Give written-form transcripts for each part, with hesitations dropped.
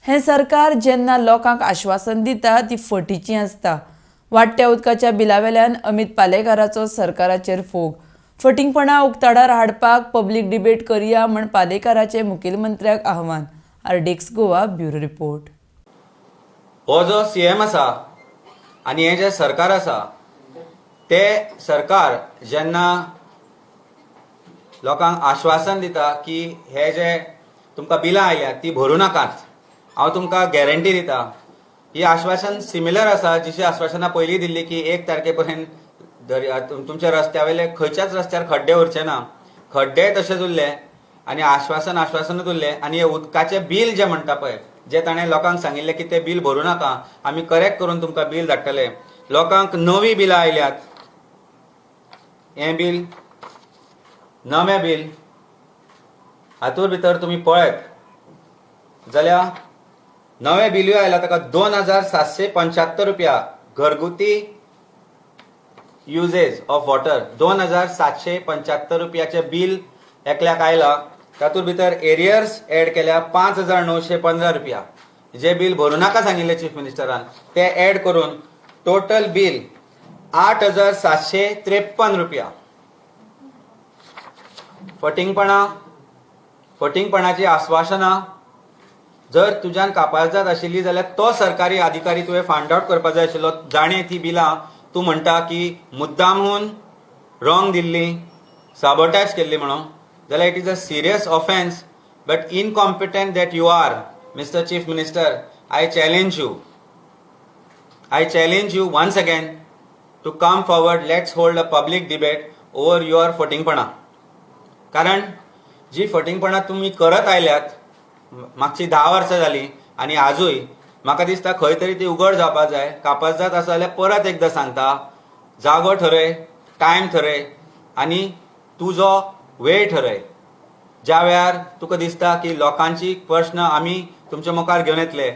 हें सरकार जेन्ना लोकांक आश्वासन दिता ती फटीचीं आसता. वाडट्या उदकाच्या बिलावेल्यान अमित पालेकाराचो सरकाराचेर फोग. फटींगपणां उक्ताडार हाडपाक पब्लीक डिबेट करया म्हण पालेकाराचें मुखेलमंत्र्याक आव्हान. RDX Goa, bureau report. हो जो सीएम आसा आनी हें जें सरकार आसा, ते सरकार जेन्ना लोकांक आश्वासन दिता की हे जे तुमकां बिलां आयल्या ती भरूं नाकात, हांव तुमकां गॅरंटी दिता, ही आश्वासन सिमिलर आसा जशी आश्वासनां पयलीं दिल्ली की 1 तारखे पर्यंत दर्या तुमच्या रस्त्या वयले खंयच्याच रस्त्यार खड्डे उरचे ना. खड्डे तशेच उरले आनी आश्वासन आश्वासनूच उरलें. आनी हे उदकाचें बील जें म्हणटा पळय, जें ताणें लोकांक सांगिल्लें की तें बील भरूं नाका, आमी करेक्ट करून तुमकां बील धाडटले, लोकांक नवीं बिलां आयल्यात. हें बील नवें बील. हातूंत भितर तुमी पळयत जाल्यार नवें बिलूय आयलां ताका 2775 रुपया. घरगुती युजेज ऑफ वॉटर 2775 रुपयाचें बील एकल्याक आयलां. तातूंत भितर एरियर्स एड केल्या 5915 रुपया. जे बील भरूं नाका सांगिल्लें चीफ मिनिस्टरान, ते एड करून टोटल बील 8753 रुपया. फटींगपणां, फटींगपणाची आश्वासनां. जर तुज्यान कापाजाद आशिल्ली जाल्यार तो सरकारी अधिकारी तुवें फायंड आवट करपाक जाय आशिल्लो, जाणें ती बिलां तूं म्हणटा की मुद्दामहून रॉंग दिल्ली, साबोटाज केल्ली म्हणून जाल्यार it is a serious offence. But incompetent that you are, Mister Chief Minister, I challenge you, I challenge you once again to come forward. Let's hold a public debate over your फटींगपणां, कारण जी फटींगपणां तुमी करत आयल्यात मागची 10 वर्सां जालीं आनी आजूय, म्हाका दिसता खंय तरी ती उगड जावपाक जाय. कापाजाद आसा जाल्यार परत एकदां सांगता, जागो ठरय, टायम ठरय आनी तुजो वेळ ठरय, ज्या वेळार तुका दिसता की लोकांची प्रश्न आमी तुमच्या मुखार घेवन येतले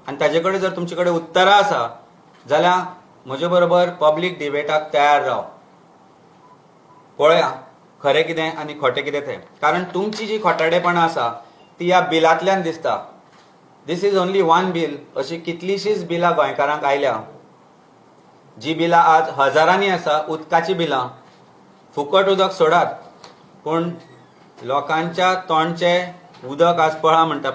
आनी ताजे कडेन जर तुमचे कडेन उत्तरां आसा जाल्यार म्हजे बरोबर पब्लीक डिबेटाक तयार राव. पळया खरें कितें आनी खोटें कितें तें, कारण तुमची जी खोटाडेपणां आसा ती ह्या बिलांतल्यान दिसता. This is only one bill. अशी कितलीशींच बिलां गोंयकारांक आयल्या, जी बिलां आज हजारांनी आसा. उदकाचीं बिलां, फुकट उदक सोडात, पूण लोकांच्या तोंडचें उदक आज पळा म्हणटा पळय.